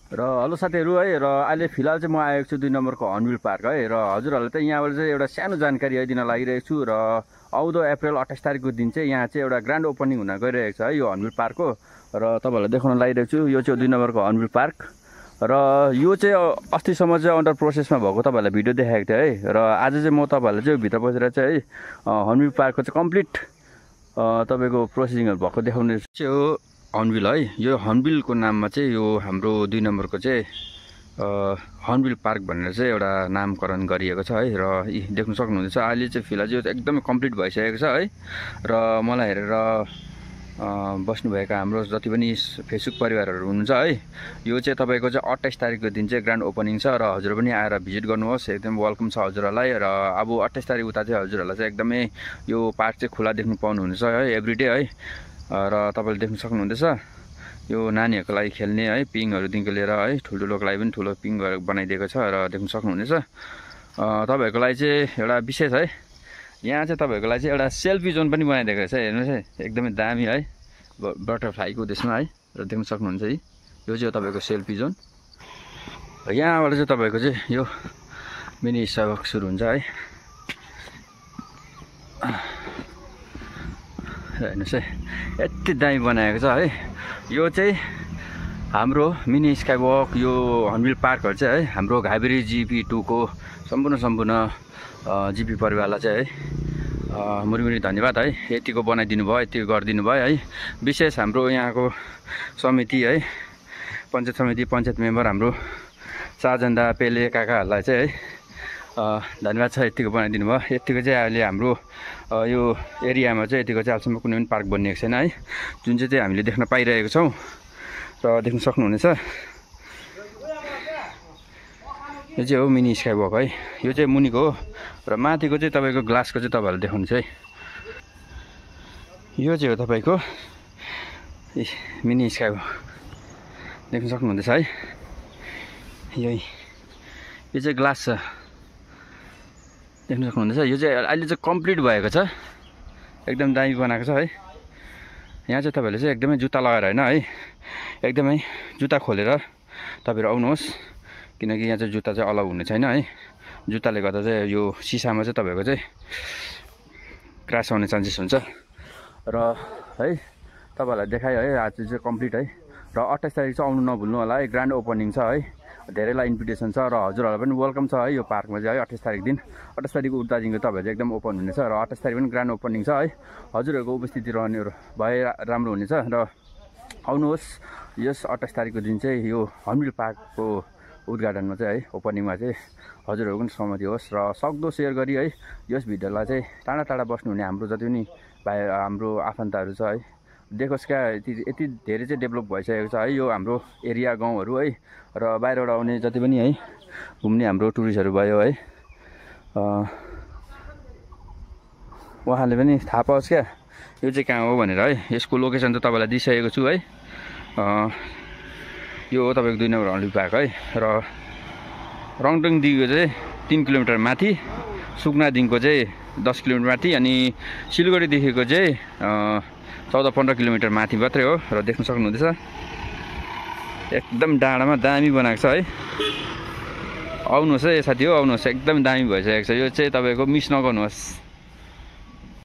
र हेलो साथीहरू है, र अहिले फिलहाल चाहिँ म आएको छु 2 नम्बरको हर्नबिल पार्क है। र हजुरहरूलाई चाहिँ यहाँबाट चाहिँ एउटा सानो जानकारी है दिन लागिरहेको छु। र आउँदो अप्रिल 28 तारिकको दिन चाहिँ यहाँ चाहिँ एउटा ग्रान्ड ओपनिङ हुन गइरहेको छ है यो हर्नबिल पार्कको। र तपाईँहरूलाई देखाउन लागिरहेको छु, यो चाहिँ 2 नम्बरको हर्नबिल पार्क। र यो चाहिँ अस्तिसम्म चाहिँ अन्डर प्रोसेसमा भएको तपाईँहरूलाई भिडियो देखाएको थिएँ है। र आज चाहिँ म तपाईँहरूलाई चाहिँ भित्र बसेर चाहिँ है हर्नबिल पार्कको चाहिँ कम्प्लिट तपाईँको प्रोसेसिङहरू भएको देखाउने चाहिँ हो हर्नबिल है। यो हर्नबिलको नाममा चाहिँ यो हाम्रो 2 नम्बरको चाहिँ हर्नबिल पार्क भनेर चाहिँ एउटा नामकरण गरिएको छ है। र देख्न सक्नुहुनेछ अहिले चाहिँ फिलहाल चाहिँ एकदमै कम्प्लिट भइसकेको छ है। र मलाई हेरेर बस्नुभएका हाम्रो जति पनि फेसबुक परिवारहरू हुनुहुन्छ है, यो चाहिँ तपाईँको चाहिँ 28 तारिकको दिन चाहिँ ग्रान्ड ओपनिङ छ। र हजुर पनि आएर भिजिट गर्नुहोस्, एकदम वेलकम छ हजुरहरूलाई। र अब 28 तारिक उता चाहिँ हजुरहरूलाई चाहिँ एकदमै यो पार्क चाहिँ खुला देख्नु पाउनुहुनेछ है एभ्रिडे है। र तपाईँले देख्न सक्नुहुँदैछ यो नानीहरूको लागि खेल्ने है पिङहरूदेखिको लिएर है ठुल्ठुलोको लागि पनि ठुलो पिङ बनाइदिएको छ। र देख्न सक्नुहुनेछ तपाईँहरूको लागि चाहिँ एउटा विशेष है, यहाँ चाहिँ तपाईँहरूको लागि चाहिँ एउटा सेल्फी जोन पनि बनाइदिएको छ। हेर्नुहोस् है एकदमै दामी है, बटरफ्लाईको त्यसमा है। र देख्न सक्नुहुन्छ है यो चाहिँ तपाईँको सेल्फी जोन। यहाँबाट चाहिँ तपाईँको चाहिँ यो मिनी स्काइवक सुरु हुन्छ है। हेर्नुहोस् है यति दामी बनाएको छ है। यो चाहिँ हाम्रो मिनी स्काइवक यो हर्नबिल पार्कहरू चाहिँ है हाम्रो घाइबेरी GP2 को सम्पूर्ण GP परिवारलाई चाहिँ है मुरी धन्यवाद है। यतिको बनाइदिनु भयो, यतिको गरिदिनु भयो है। विशेष हाम्रो यहाँको समिति है पञ्चायत समिति पञ्चायत मेम्बर हाम्रो साजन्दा पेले काकाहरूलाई चाहिँ है धन्यवाद छ, यतिको बनाइदिनु भयो। यतिको चाहिँ अहिले हाम्रो यो एरियामा चाहिँ यतिको चाहिँ अहिलेसम्म कुनै पनि पार्क बनिएको छैन है, जुन चाहिँ हामीले देख्न पाइरहेको छौँ। र देख्न सक्नुहुनेछ यो चाहिँ हो मिनी स्काइवक है। यो चाहिँ मुनिको हो र माथिको चाहिँ तपाईँको ग्लासको चाहिँ तपाईँहरूले देखाउनु छ है। यो चाहिँ हो तपाईँको मिनी स्काइवक, देख्न सक्नुहुँदैछ है। यो चाहिँ ग्लास छ, देख्न सक्नुहुँदैछ। यो चाहिँ अहिले चाहिँ कम्प्लिट भएको छ, एकदम दामी बनाएको छ है। यहाँ चाहिँ तपाईँहरूले चाहिँ एकदमै जुत्ता लगाएर होइन है, एकदमै जुत्ता खोलेर तपाईँहरू आउनुहोस्, किनकि यहाँ चाहिँ जुत्ता चाहिँ अलाउ हुने छैन है। जुत्ताले गर्दा चाहिँ यो सिसामा चाहिँ तपाईँको चाहिँ क्रास आउने चान्सेस हुन्छ। र है तपाईँहरूलाई देखाएँ है आज चाहिँ कम्प्लिट है। र 28 तारिक चाहिँ आउनु नभुल्नु होला है, ग्रान्ड ओपनिङ छ है। धेरैलाई इन्भिटेसन छ र हजुरहरूलाई पनि वेलकम छ है यो पार्कमा चाहिँ है। 28 तारिक दिन 28 तारिकको उतादेखिको तपाईँहरू चाहिँ एकदम ओपन हुनेछ। र 28 तारिक पनि ग्रान्ड ओपनिङ छ है। हजुरहरूको उपस्थिति रहने भए राम्रो हुनेछ। र आउनुहोस् यस 28 तारिकको दिन चाहिँ यो हर्नबिल पार्कको उद्घाटनमा चाहिँ है ओपनिङमा चाहिँ हजुरहरूको पनि सहमति होस्। र सक्दो सेयर गरी है यस भिडियोलाई चाहिँ टाढा टाढा बस्नुहुने हाम्रो जति पनि भाइ हाम्रो आफन्तहरू छ है देखोस् क्या यति धेरै चाहिँ डेभलप भइसकेको छ है यो हाम्रो एरिया गाउँहरू है। र बाहिरबाट आउने जति पनि है घुम्ने हाम्रो टुरिस्टहरू भयो है, उहाँले पनि थाहा पाओस् क्या यो चाहिँ कहाँ हो भनेर है। यसको लोकेसन चाहिँ तपाईँलाई दिइसकेको छु है। यो हो तपाईँको 2 नम्बर हर्नबिल पार्क है। र रङटङदेखिको चाहिँ 3 किलोमिटर माथि, सुकुनादेखिको चाहिँ 10 किलोमिटर माथि, अनि सिलगढीदेखिको चाहिँ 14-15 किलोमिटर माथि मात्रै हो। र देख्न सक्नुहुँदैछ एकदम डाँडामा दामी बनाएको छ है। आउनुहोस् है साथी हो, आउनुहोस्, एकदम दामी भइसकेको छ। यो चाहिँ तपाईँको मिस नगर्नुहोस्।